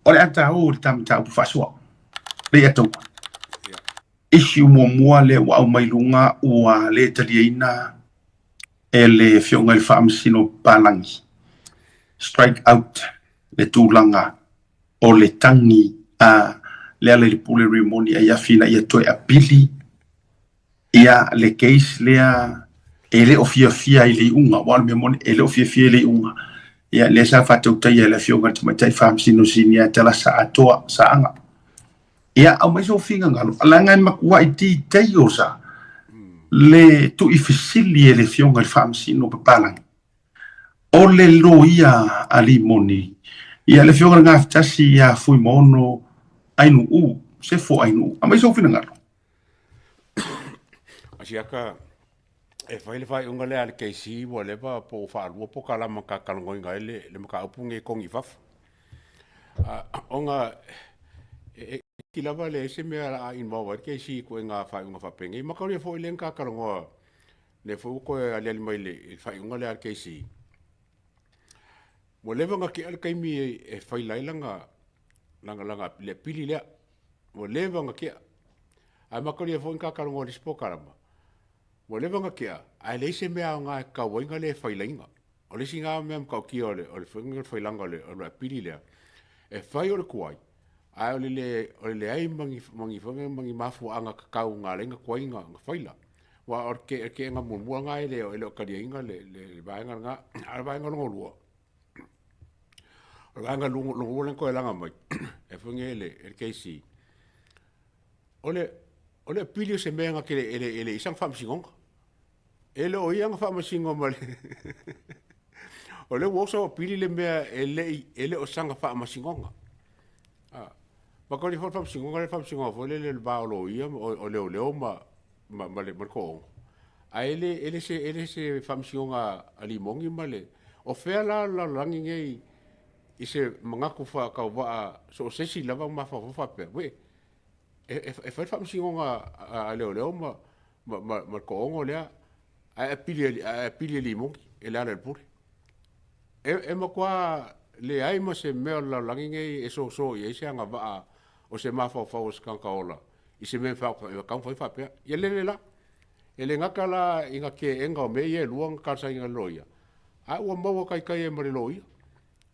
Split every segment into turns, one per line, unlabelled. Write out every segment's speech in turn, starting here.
O le a tāu le ta mataupu faasoa. Le ia taua. Issue muamua lea ua aumai luga ua le taliaina e le Afioga i le Faamasino Palangi. Strike out le tulaga o le tagi a Lealailepule Rimoni Aiafi ina ia toe apili ia le case lea e le o fiafia i le iuga, aua o le mea moni e le o fiafia i le iuga. Ia lea sa faatautaia e le Afioga i le Tamaitai Faamasino Sinia Talasa Atoa Saaga. Ia aumai sou finagalo, leaga e matuai details a le tuuifesili e le Afioga i le Faamasino Papalangi. O le loia a Limoni, ia le Afioga i le Gafatasi ia Fuimaono Ainuu, Sefo Ainuu. Aumai sou finagalo.
Asiaka e fai le faaiuga lea a le KC ua leva po o faalua po kalama ka talanoaina ai le, le mataupu lenei e togi i fafo. Ona e iti lava leai se mea o le a involve ai le KC i ituaiga faaiuga faapenei. Mataulia foi lea na ta talanoa, lea foi ua toe aliali mai i le faaiuga lea a le KC, ua leva ona tea le taimi e faila ai lana, lana, lana, le apili lea. Ua leva ona tea. Ae mataulia foi na ta talanoa i le isi polokalama, ua leva ona tea, ae leai se mea aoga e tatau ai ona le failaina. O le isi na mea matautia o le, o le faiga o le failaga o le, o le apili lea, e fai o le tuai, ae o le le, o le leai ma ni, ma ni, ma ni mafuaaga tatau na ala ai ona tuai ona faila. Aua o le keega muamua lena e le o taliaina le, le vaega lena. A o le vaega lona lua, o le vaega lona lua lea na toe laga mai e foi nei e le, e le KC, o le, o le apili o se mea na te le, e le, e leai sana faamasinoga. E le o ia na faamasino ma le o lea ua oso apili le mea e le i, e le o sana faamasinoga. Ah, ma ko le faamasinoga le faamasinoga foi lele le va o loia o leoleo ma ma, ma le, ma le toaono. Ae le, e le se, e le se faamasinoga a Limoni ma le, o fea la o le lalolagi nei i se manatu faatauvaa so o se isi lava ma mafaufau faapea, uē, e, e, e fai le faamasinoga a, a leoleo ma, ma, ma, ma le toaono lea, ae apili, ae apili e Limoni e Lealailepule. E, e matua leai ma se mea o le lalolagi nei e soso i ai se agavaa o se mafaufau o se tagata ola i se mea e taumafai faapea. Ia lele la. E le gata la i na keega o mea ia e lua na talosaga i le loia, a ua maua taitai ai ma le loia.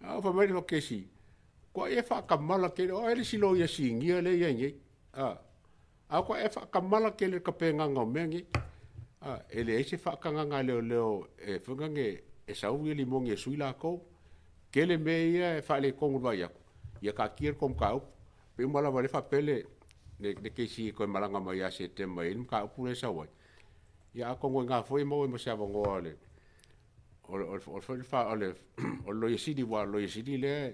A fai mai le kesi, kua e faatamala tele, o ai le isi loia sinia lea e i ai nei. A, a kua e faatamala tele le tapenaga o mea nei. A, e leai se faatagaga a leoleo e foi nane e sau ia limoni e sui latou. Tele mea ia e faaletonu i le vaai atu, ia taatia le tou mataupu. Pei uma lava o lea e faapea le, le, le KC e toe malaga mai ia Setema e i ai le mataupu lea e sau ai. Ia atonu o i ina foi e maua ai ma se avanoa o le, o le, o le, o le, o le, o le Loia Sili, aua o le Loia Sili lea,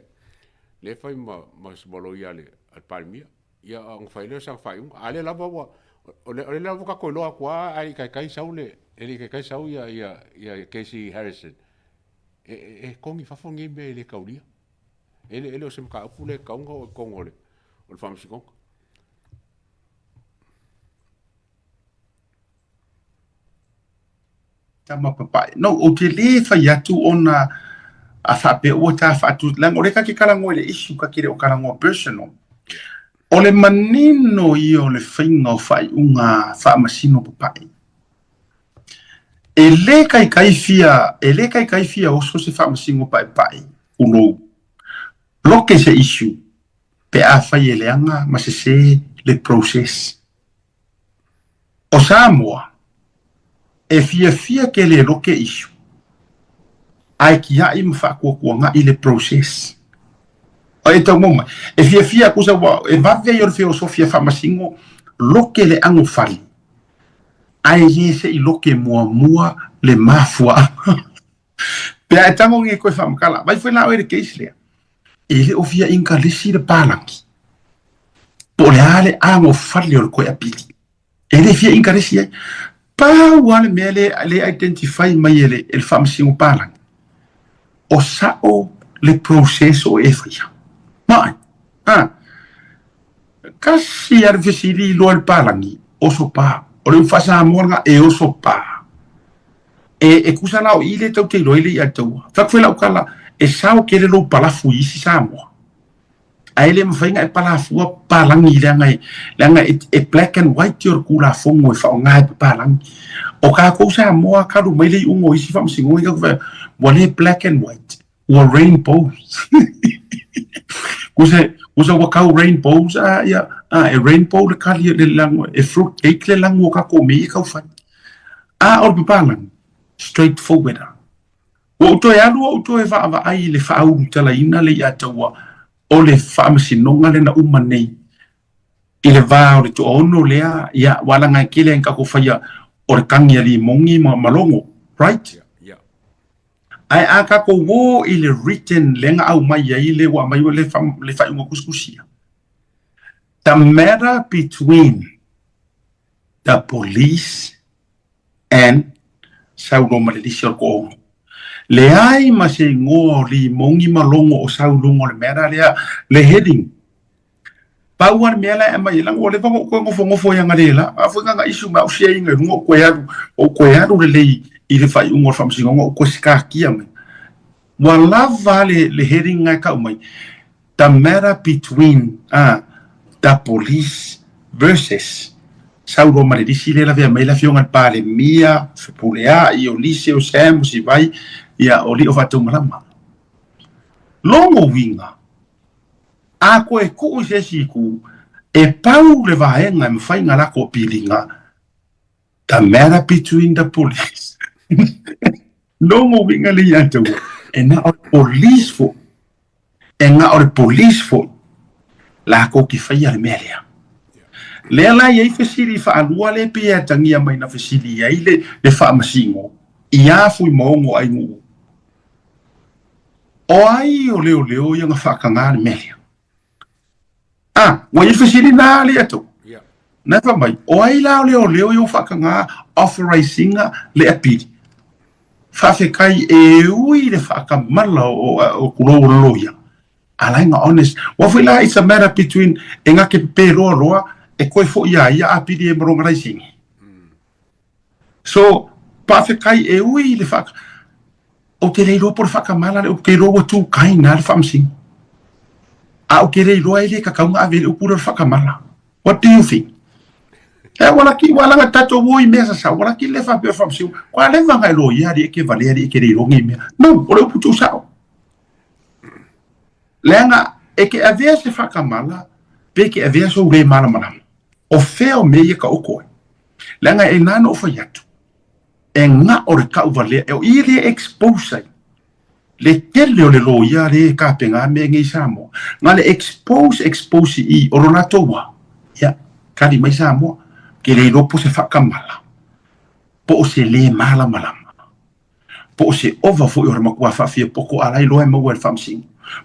lea e fai ma, ma, ma loia a le, a le Palemia. Ia ona fai lea o sana faaiuga. A o lea lava ua, o lea lava ua tatou iloa atu lava ae le i taitai sau le, e le i taitai sau ia, ia, ia Casey Harrison. E, e, e togi i fafo nei mea e le taulia. E le, e le o se mataupu lea e tatau ona oo i totonu o le, o le faamasinoga.
Tama papae. No, ou te lē fai atu ona a faapea ua ta faatu, leaga o lea ka te talanoa i le issue, ka te le o talanoa personal. O le manino ia o le faiga o faaiuga faamasino papae. E lē kaikai fia, e lē kaikai fia oso se faamasino paepae ulou. Loke se issue pe afai e leaga ma sesē le process. O Samoa, e fiafia ke le loke issue, ae kiaʻi ma faatuatuagaʻi le process. E tau mau mai, e fiafia kusa ua e vave ia o le feosofia faamasino loke le agofale, ae le se i loke muamua le mafuaaga. Pe a e tago nge koe faamakala, vai foi la oe i le case lea, e le o fia inkalisi le palagi, po o le a le agofale o le koe apili. E le fia inkalisi ai. Pau lava le mea lea le identify mai e le, e le faamasino palagi, o sao le process o e faia. Mai, ha. Kasi a le fesili loa le palagi, oso pa. O le upu faa-Samoa lena, e oso pa. E, e kusa la o i le tau te iloa i le ia taua. Fai atu foi lau tala, e sao tele lou palafu i isi Samoa. Ae le mafai ona e palafua papalagi leaga e, leaga e, e black and white o le Tulafono e faaaoga e papalagi. O tatou Samoa talu mai le iuga o isi faamasinoga tatou fai ua le black and white, ua rainbows. Kusa, kusa ua kau rainbows a ia, a e rainbow le kali le lago, e fruit cake le lago o tatou mea ia tau fai. A o le papalagi, straight forward. Ua ou toe alu ou toe vaavaai i le faaulutalaina le iataua o le faamasinoga lea na uma nei i le va o le toaono lea, ia, ua alaga e tele ai tatou faia o le tagi a Limogi ma Malogo, right?
Yeah, yeah.
Ae a tatou o i le written lea na aumai ai le ua aumai le, le faaiuga tusitusia. The matter between the police and Saulo ma le lisi o le toaono. Leai ma se igoa o Limogi ma Logo o sau i luga o le matter lea, le heading. Pau lava le mea la e aumai ai, leaga ua leva ona ou toe nofonofo ai analeila, a foi na issue mai au siaiga i luga ou toe alu, ou toe alu lelei i le faaiuga o le faamasinoga ou toe sikatia mai. Ua lava le, le heading na e tau mai, The matter between the police versus Saulo ma le lisi lea lavea mai le afioga i le Palemia, Fepuleai, o Lise, o Sam, o Sivai, ia, o Lio Faataumalama. Logo uiga, a koe tuu i se isi itu, e pau le vaega e mafai ona latou piliga, the matter between the police. Logo uiga le ia te ua, e na o le police foi. E na o le police foi lakou ke faia le mea lea. Lea la e i ai fesili faalua lea pei e atagia mai na fesili ai le, le faamasino iā Fuimaono Ainuu. O ai o leoleo ia na faatagā le mea lea? A, ua i ai le fesili na le atu.
Yeah.
Na fai mai, o ai la o leoleo ia ua faatagā authorise ina le apili? Faafetai e ui i le faatamala o, o tulou o le loia. A la ina honest. Ua foi la it's a matter between e na ke pepe loa loa e koe foi ia ia apili e ma lona laisini. So, faafetai e ui i le wha... Ou te le iloa po o le faatamala le upu, ke iloa ua too kind lava le faamasino. A ou te le iloa e le tatau ona ave i le upu lea o le faatamala. What do you think? E ua laki, ua laga tatou o i mea sasao, ua laki le faapea o le faamasino. Kua leva ona e loia alii e ke valea alii e ke le iloa nei mea. No, o le upu tuusao. Leaga e ke avea se faatamala pe ke avea sou le malamalama. O fea o mea ia taoto ai? Leaga e na ona ou fai atu, e gao le tauvalea, o i lea e expose ai le tele o le loia lea e tapena mea nei i Samoa. Na le expose, expose i i, o lo latou a, ia, tali mai Samoa, ke le iloa po o se faatamala, po o se le malamalama, po o se ova foi o le matua faafiapoto a la e iloa e maua e le faamasino.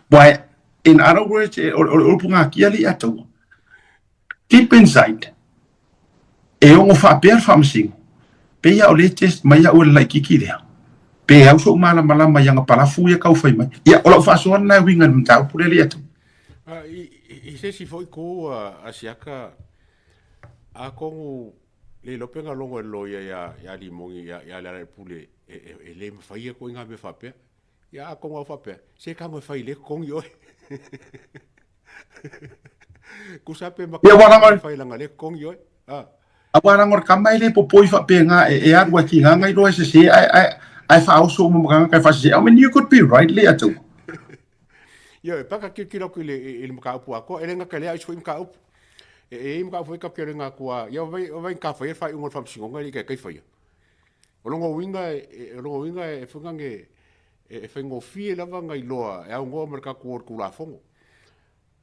But in other words, o le upu natia lea ia taua, Deep inside, e ono faapea le faamasino, pei lava o lea e test mai au e le laitiiti lea, pe au sou malamalama i ana palafu ia tau fai mai. Ia, o lau faasoa lena e uiga i le mataupu lea le atu.
I se isi foi itu a Siaka, atonu le iloa pe na logo e le loia ia Limogi ia Lealailepule e le mafai ia ituaiga mea faapea. Ia atonu a faapea, se tago e fai le totogi oe. Tusa pe
Ia, ua lago
fai langa le totogi oe. Ah.
Aua lago le tama e le popoi faapena e alu ai tiga na iloa e sese ae ae ae faaoso uma ma tagata e faasese. I mean you could be right le atu.
Ia, e paka kilokilo atu i le, i le mataupu atoa, e le gata i lea, a isi foi mataupu. E i ai mataupu foi tatou te le atua, ia o vai, o vai ka faia le faaiuga o le faamasinoga e le i taitai faia. O lona uiga, o lona uiga e fai nge, e faigofie lava ona iloa e aunoa ma le tatou o i le Tulafono.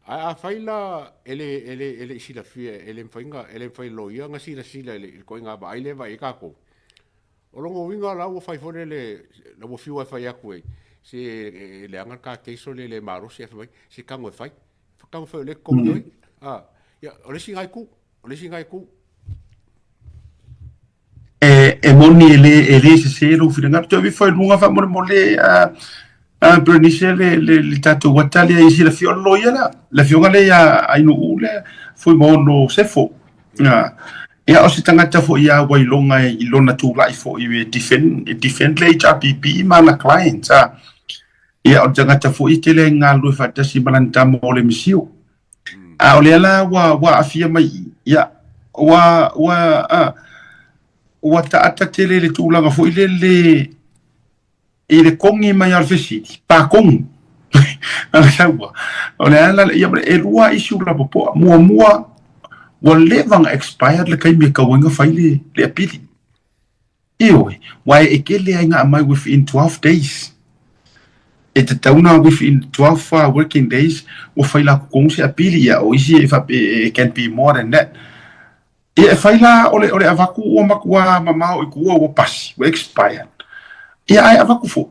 Ae afai la e le, e le, e le i silafia, e le mafai ona, e le mafai e le loia ona silasila i le ituaiga vaai lea e vaai ai tatou, o lona uiga la ua fai foi lele, la ua fiu lava e fai atu e, se e leaga le ta case o le le malosi ae fai mai, se tago e fai. Tago e fai o lea e totogi oe. A, ia, o le isi lena itu, o le isi lena itu.
E moni e le, e le sese lou finagalo. Toe ave ifo i luga faamolemole a Bernice le, le, le tatou ata lea i silafia o le loia lea, le afioga lea ia Ainuu lea, Fuimaono Sefo. Ia o se tagata foi ia ua iloga i lona tulai foi e defend, e defend le HRPP ma ana clients. Ia o le tagata foi e tele ai galulue faatasi ma lana tama o le Misio. A o lea la ua aafia mai i i, ia, ua ua a ua taata tele i le tulaga foi lele i le kogi mai o le fesili, pakogu. O le ala ia, e lua issue lapopoa. Muamua, ua leva ona expired le taimi e tatau ai ona fai le apili. Ioe, aua e tele lava ina aumai within 12 days. E tatau ona within 12 working days ua fai la totonu se apili, ia o isi e faapea it can be more than that. Ia e fai la o le avatu ua matua mamao i tua ua pasi, ua expired. Ia ae avatu foi.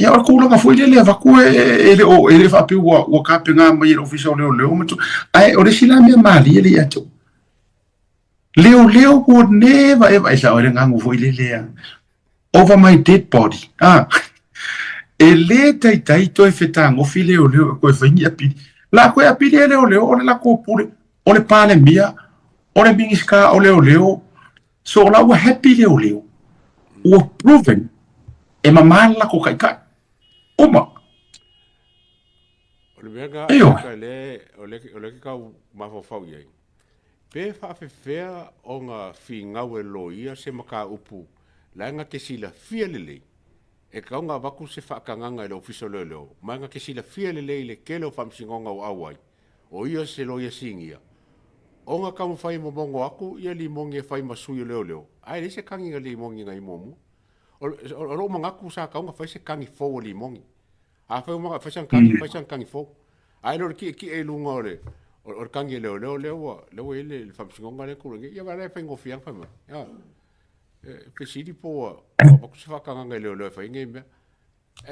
Ia o le tulaga foi lele avatu e le o e le faapea ua tapena mai e le Ofisa o Leoleo ma ae o le isi la mea malie lea ia te au. Leoleo ua never ever e sao ai le gagu foi lele a over my dead body a e le taitai toe fetagofi leoleo e toe fai ni apili. La toe apili e leoleo o le latou pule, o le Palemia, o le Minisita o Leoleo. So o la ua happy leoleo, ua proven e mama le latou taitai. Uma.
O le mea na le o le o le ke tau mafaufau i ai. Pe faafefea ona finau e loia se mataupu leaga te silafia lelei e tatau ona avatu se faatagaga i le Ofisa o Leoleo ma na te silafia lelei le tele o faamasinoga ua auai o ia se loia sinia ona taumafai e momono atu ia limoni e fai ma sui o leoleo ae leai se tagi na limoni na i muamua. O lou manatu sa tatau ona fai se tagi fou a limoni. Afai ua fai sana tagi, fai sana tagi fou. Ae le o le tietie i luga o le o le tagi a leoleo lea ua lea ua i ai le faamasinoga lea e tulai nei. Ia vaai la e faigofie lava ona fai mai. A, e fesili po ua avatu se faatagaga i leoleo e fai ai nei mea.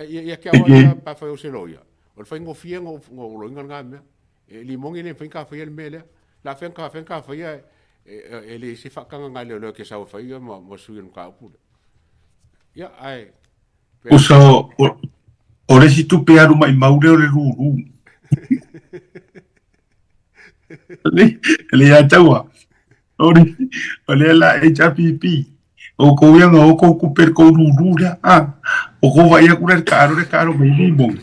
Ia te au lava ia pe afai o se loia, o le faigofie ona ou loiga lena mea. E limoni e le mafai ona ta faia le mea lea. La fea ona ta faia e leai se faatagaga a leoleo e te sau e fai ia ma sui o le mataupu lea. Ia, ae
Uso, o le isi tupe alu maimau lea o le lulu. Le ia taua. O le, o lea la HRPP. O kou ia nga o kou kupe le kou lulu lea. Ah, o kou vai aku le kaaro le kaaro mai nei mong.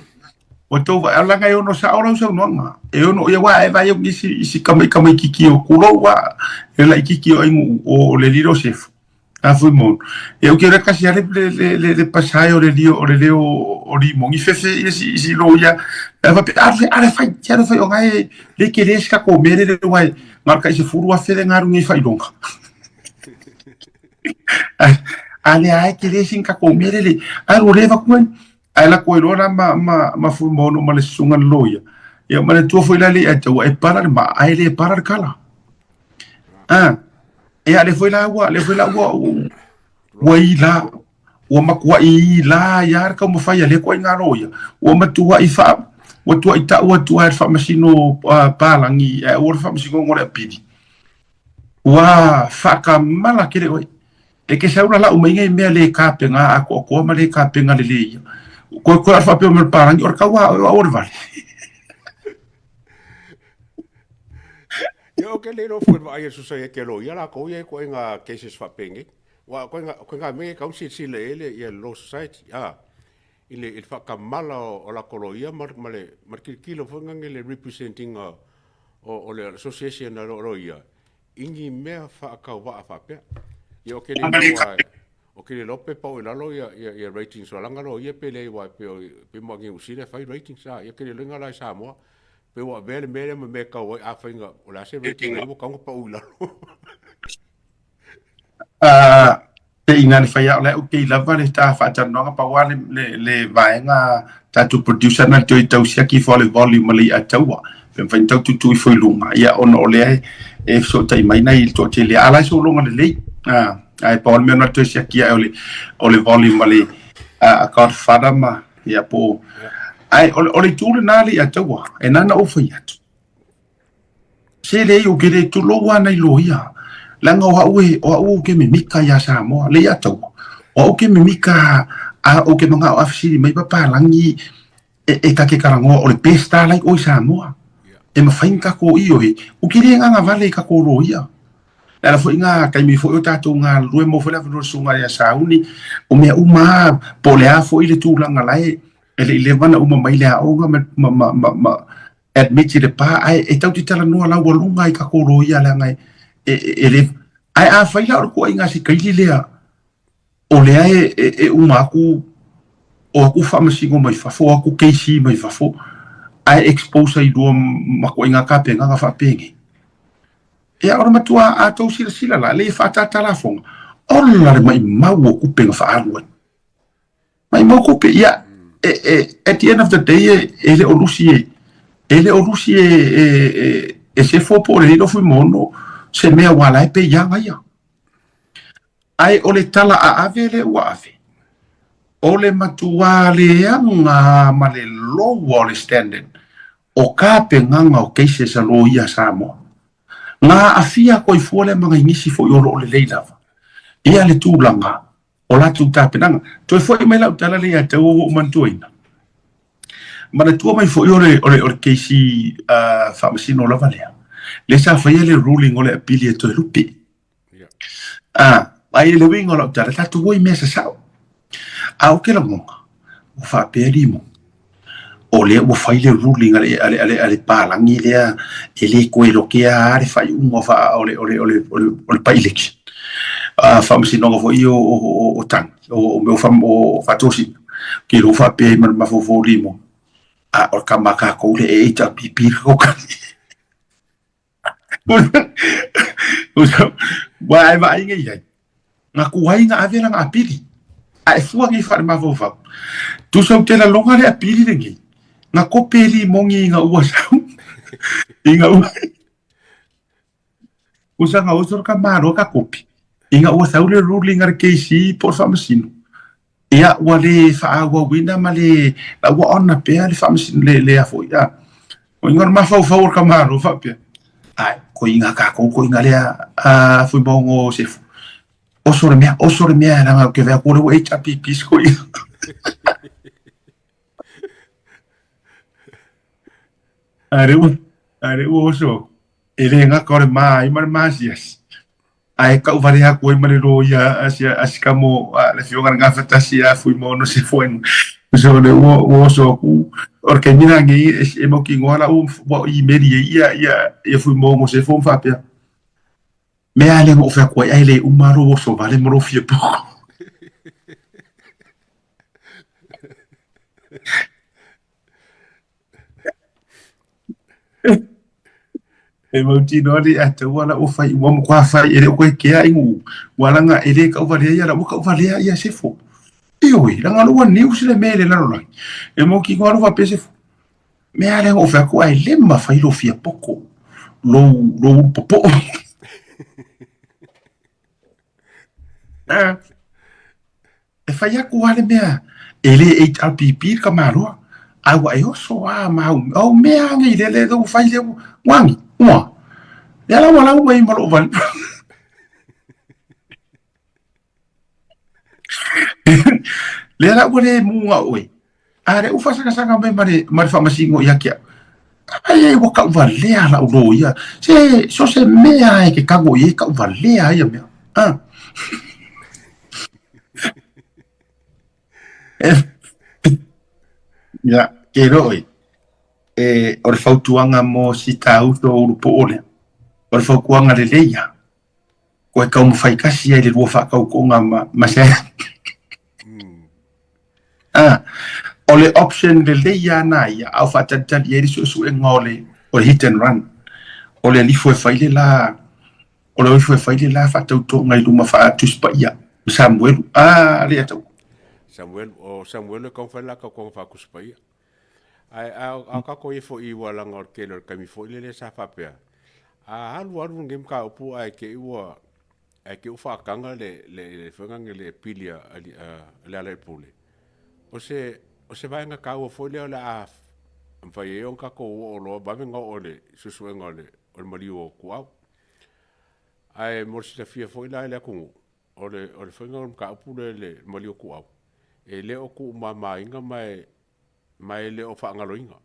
O tou vai ala ngai ono sa ora usau noanga. E ono ia wa e vai o isi isi kamai kamai kiki o kulo wa. E la kiki o ingu o le lilo sefu. A foi mo. E o ke ora kasi ale le le le le pasai o le lio o le leo o limoni fefe ia si si lo ia. E fa pe ale ale fai ti ale fai o ngai le ke le ska ko mere le wai ngar ka se furu a fele ngaru ngi fai longa. Ale ai ke le sin ka ko mere le a ro le va ku ai la ko ro la ma ma ma fu mo no ma le sunga lo ia. Ia ma le tua foi la le a tau e para le ma ai le para le kala. Ah. Ia le foi la ua le foi la ua ua i la ua matuai i la ia le taumafai a lea ituaiga loia ua matuai faa ua tuai tau atu ai le faamasino palagi ae aua le faamasinoga o le apili ua faatamala tele oe e te sau la lau mai nei mea le tapena atoatoa ma le tapena lelei ia koe koe a faapea mai le palagi o le tau a oe o au o le vale.
Ia, ou te le iloa foi i le vaai a le Society a Loia latou ia i ituaiga cases faapenei. Aua o ituaiga mea ia e tatau ona silasila i ai le ia le Law Society, a, i le i le faatamala o latou loia ma ma le ma le tilotilo foi lea i le represent ina o le association a loia i ni mea faatauvaa faapea. Ia ou te le iloa ou te le iloa pe pau i lalo ia ia ia ratings o lana loia pe leai aua e pei o pei mo Niu Sila e fai ratings a, ia ou te le iloa ina la i Samoa Pe ua avea le mea lea ma mea e tau ai, afai na, o le a se rating ai ua tau na pau i lalo.
Pe ina le fai ao le au kei lava le ta faatalanoaga pau lava le, le, le vaega tatou producer na toe tau siaki ifo le volume le i'a taua pe mafai ona tau tuutuu ifo i luga ia ona o lea e fesootai mai nai toatele a la e sologa lelei ae pau le mea na toe siaki ae o le o le volume a le a Godfather ma Ia po ae o le itu lena le ia taua e nana ou fai atu. Se le o ke le tulou ana i loia. Leaga o au e o au ke mimika ia Samoa le ia taua. O au ke mimika a o ke mangao a fesili mai papalangi e, e ta ke karangoa o le best star like oi Samoa. E mawhai ni kako i ohe. O ke le nganga vale i kako loia. Le ala foi ngā taimi foi o tātou galulue mo foi le avanoa susuga ia Sauni, o mea uma lava, po o le a foi le tulaga la e, e le i leva ona uma mai le aoga ma, ma, ma, ma, ma. admit i le pa ae e tatou te talanoa laualuga i tatou loia leaga e e e le ae afai la o le tuuaiga a si kaili lea o lea e e e uma atu o atu faamasino mai fafo o atu KC mai fafo ae expose ai lua ma tuuaiga tapenaga faapenei. Ia o le matua a tou silasila la lea e faaataata lafoga ola le maimau o tupe na faaalu ai. Maimau tupe, ia, e, e, at the end of the day, e, e le o lusi e, e le o lusi e, e, e, e sefo po o le lilo fuimono se mea ua la e pe ianga ia. Ae o le tala a ave le ua ave, o le matua leaga ma le lower o le standard o tapenaga o cases a loia a Samoa. Na aafia koifua lea ma nai nisi foi o lo o lelei lava ia le tulaga o latou tapenaga. Toe foi mai lau tala lea ia te au ua ou manatuaina. Manatua mai foi o le, o le, o le keisi uh, faamasino lava lea. Lea sa faia le ruling o le apili e toe lupe. Ah, ai le uiga o lau tala, tatou o i mea sasao. A o ke lagona, ua faapea limo, o lea ua fai le ruling a le, a le, a le, a le palagi lea e le toe lokea a le faaiuga o, fa, o, le, o, le, o, le, o, le, o le by-election. Uh, faamasinoga foi o, o, o, o tagi, o, o mea o, o faatosina. Ke lo faapea i ma le mafaufau limo, a o le kama kākou le e HRPP le kakokali. Ua e vaai nei ai. Na kuai na ave lana apili. A e fua nei whaale-mafaufau. Tusa u te lalonga le apili lenei. Na kope li mongi i nga ua sau. I nga ua. Usa nga uso ka malo ka kopi. I nga ua sau le ruling a le KC po o le faamasino. Ia, ua le faaauauina ma le, la ua ona pea le faamasino, le, le a foi, a. O inga o le mafaufau o le tamāloa faapea, Ae, ko inga kākou, ko inga lea, a, Fuimaono Sefu. Oso le mea, oso le mea, leaga ou te vaai atu o lea ua HRPP se ko inga. A lea ua, a lea ua oso aku. E le gata o le ma ai ma le maasiasi. Ae tau vale atu ai ma le loia a si a si kamo a le afioga i le Gafatasi ia Fuimaono Sefoaina. So le ua ua oso atu o le taimi lenei e e mautinoa la ua ua imeli ai ia ia ia Fuimaono Sefo ma faapea, Mea lea na ou fai atu ai ae le uma lou oso vale ma lou fia poko. E mautinoa le ia te ua la ua fai ua matua fai e le o koe kea i nuu ua laga e le kauvalea ia la ua kauvalea ia Sefo. Ioe, laga o lea ua news le mea i le lalolagi. E mautinoa lou faapea Sefo, mea lea na ou fai atu ae le mafai lou fia poko, lou, lou ulu popoo. E fai atu lava le mea e le HRPP le tamaloa, a ua e oso lava ma au, au mea nei lea lea ua fai lea ua agi, ua. Lea la ua lau mai ma lou vali. Lea la ua le muga oe. A lea ua faasagasagaga mai ma le, ma le faamasino ia te au. Ai ai ua kauvalea lau loia. Se, so se mea e ke kago i e kauvalea ia mea. Ah. Ia, ke roi. E, o le fautuaga mo si tāuto o ulupoo lea. O le fautuaga lelei ia. Koe taumafai kasi ai le lua faatautoga ma, ma se. Ah, o le option lelei lava na ia, a o faatalitali ai le suesuega o le, o le hit and run. O le alifo e fai le la, o le alifo e fai le la faatautoga i luma faa-Tusi Paia, ma Samuelu. Ah, le atau.
Samuelu, o Samuelu e taumafai le la tautoga faa-Tusi Paia. Ae, a, a o kākou ia foi ua laga o le tele o le taimi foi lele sa faapea, a alu alu lenei mataupu ae te i ua, ae te i ua faataga le, le, le foi le pili a, a, a Lealailepule. O se, o se vaega taua foi lea o le a mafai ai ona tatou oo loa, vave ona oo i le suesuega o le, o le maliu o Tuau. Ae mo le silafia foi la e le atunuu, o le, o le faiga o le mataupu lea i le maliu o Tuau, e le o tuumamaina ma e, ma e le o faagaloina.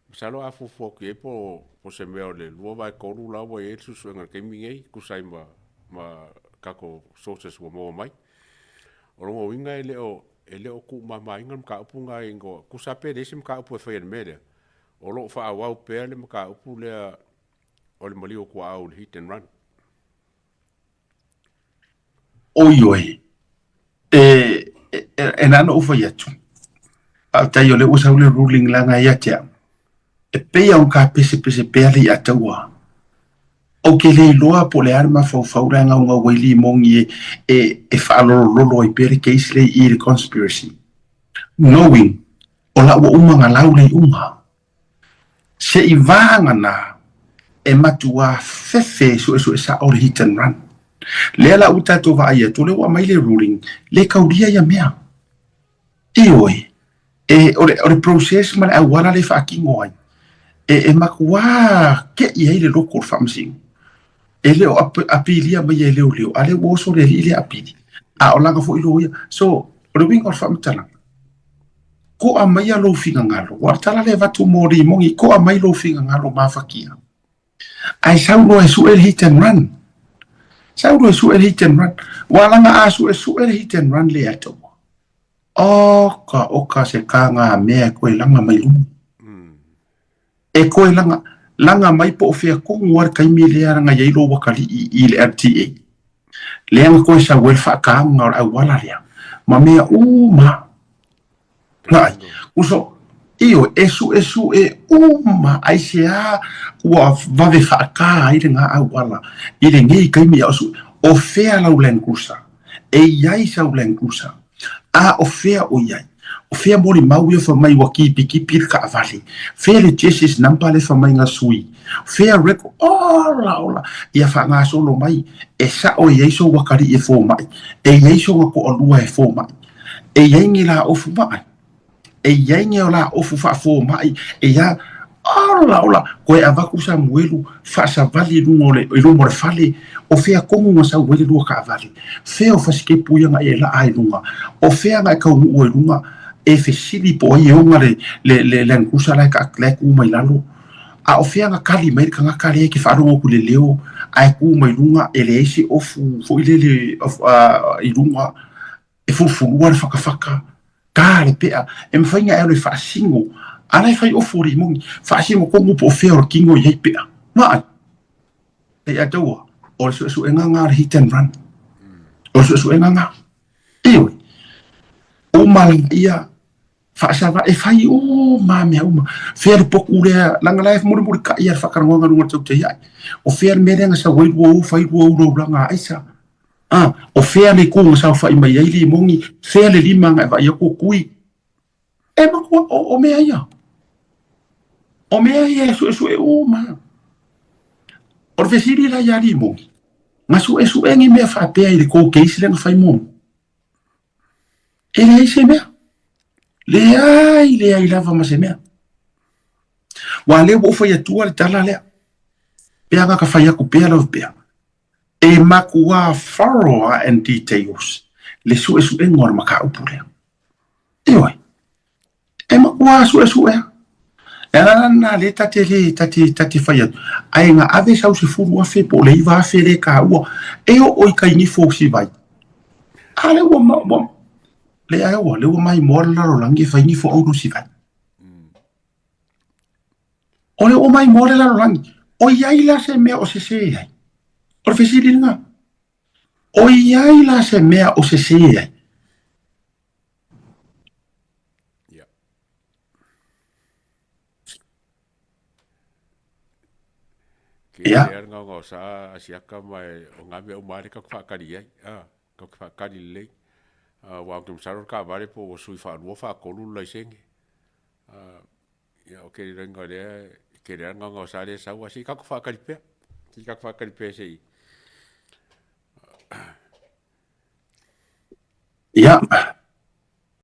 Masalo a fuafua atu i ai po o se mea o le 2/3 la ua i ai le suesuega i le taimi nei, e tusa ai ma, ma tatou sources ua maua mai. O lona uiga e le o, e le o tuumamaina le mataupu lena i, tusa lava pe leai se mataupu e faia i le mea lea. O lo o faaauau pea le mataupu lea o le maliu o tuaau i le hit and run.
Oi oi, e, e, e na ona ou fai atu, faafetai o lea ua sau le ruling leaga ia te au, e pei lava ona tapesepese pea le iataua. Ou te le iloa po o le a le mafaufau la e gaugau ai Limogi e, e, e faalolololo ai pea le case lea i i le conspiracy, knowing o la ua uma ona lau le iuga. Se i vagana e matuā fefe e suesue sao le hit and run. Lea la ua tatou vaai atu, o lea ua aumai le ruling, le taulia ia mea. Ioe, e, o le, o le process ma le auala lea e faatino ai, e, e matuā te'i ai le loto o le faamasino. E le o apilia mai e leoleo, a lea ua oso le alii lea apili, a o lana foi loia. So, o le uiga o le faamatalaga, Koa maia lou finagalo. Ua o le tala lea e avatu mo Limoni, koa mai lou finagalo mafatia. Ae sau loa e sue le hit and run. Sau loa e sue le hit and run. Ua langa a sue sue le hit and run le atoa. Oka, oka se kāngā mea e koe langa mai luga. E koe langa, langa mai po o fea kogu a le taimi lea langa i ai lou atalii i le LTA. Lea na koe sau ai le faataga o le auala lea ma mea uma. Nai, uso, ioe, e suesue uma aisea ua vave faata ai lena auala i lenei taimi a o sue. O fea lau Land Cruiser? E i ai sau Land Cruiser? A o fea o i ai? O fea molimau ia fai mai ua kipikipi le taavale? Fea le chassis number lea fai mai na sui? Fea record? Ola ola! Ia faagasolo mai, e sao e i ai sou atalii e fomai, e i ai sona toalua e fomai, e i ai ni laofu maai, e i ai ni laofu faafomai, e i a Ola ola! Koe avatu Samuelu faasavali i luga o le, i luma o le fale, o fea tonu na sau ai le lua taavale? Fea o fasikepu ia na e laa i luga? O fea na e taunuu ai i luga? E fesili po o ai e ona le, le, le Land Cruiser la e, la e tu mai lalo? A o fea na kali mai le tagata lea e te faalogo atu i le leo ae tu mai luga e leai se ofu foi lele i luga e fulufulua le fatafata, ta le pea, e mafai ona e alu e faasino, a la e fai ofu o limoni, faasino tonu po o fea o le tino i ai pea. Vaai, e ia taua, o le suesuega lena o le hit and run. O le suesuega lena. Ioe, uma laia, faasava, e fai uma mea uma. Fea le poku lea, leaga la e mulimulitai lava le faatalanoaga i luga o le tautai ae. O fea le mea lea na sau ai lua u, fai lua u laulaga a aisa. A, o fea le itu na saofai mai ai Limoni, fea le lima na e vaai atu o Tui? E matua, o, o mea ia. O mea ia e suesue uma. O le fesili la ia Limoni, na suesue ni mea faapea i le kou case lea na fai muamua? E leai se mea. Leai, leai lava ma se mea. Ua lea ua ou fai atua le tala lea. Pea nga ka fai aku pea lava pea. E makuā thorough and details le suesuega o le mataupu lea. Ioe, e makuā suesuea. E ala la lena lea ta te le, ta te, ta te fai atu, ae na ave sau 10,000 po o le 9,000 lea e taua, e oo i tai nifo o Sivai. A lea ua, ua, lea ua, lea ua maimoa le lalolagi e fai nifo auro Sivai. O le oo mai mo le lalolagi, o i ai la se mea o sesē ai? O le fesili lena. O i ai la se mea o sesē ai?
Ia. Ke
Ia.
lea ngaongao sa asiaka ma e o ngā mea uma lava lea tatou te faatali i ai. Ah, tatou te faatali lelei. Ah, aua ou te masalo le taavale po ua sui faalua faatolu le laisene. Ah, Ia, o ke renga lea, ke lea nganga o sa lea sau, a se i kako whaakari pea. Se i kako whaakari pea se i.
Ia.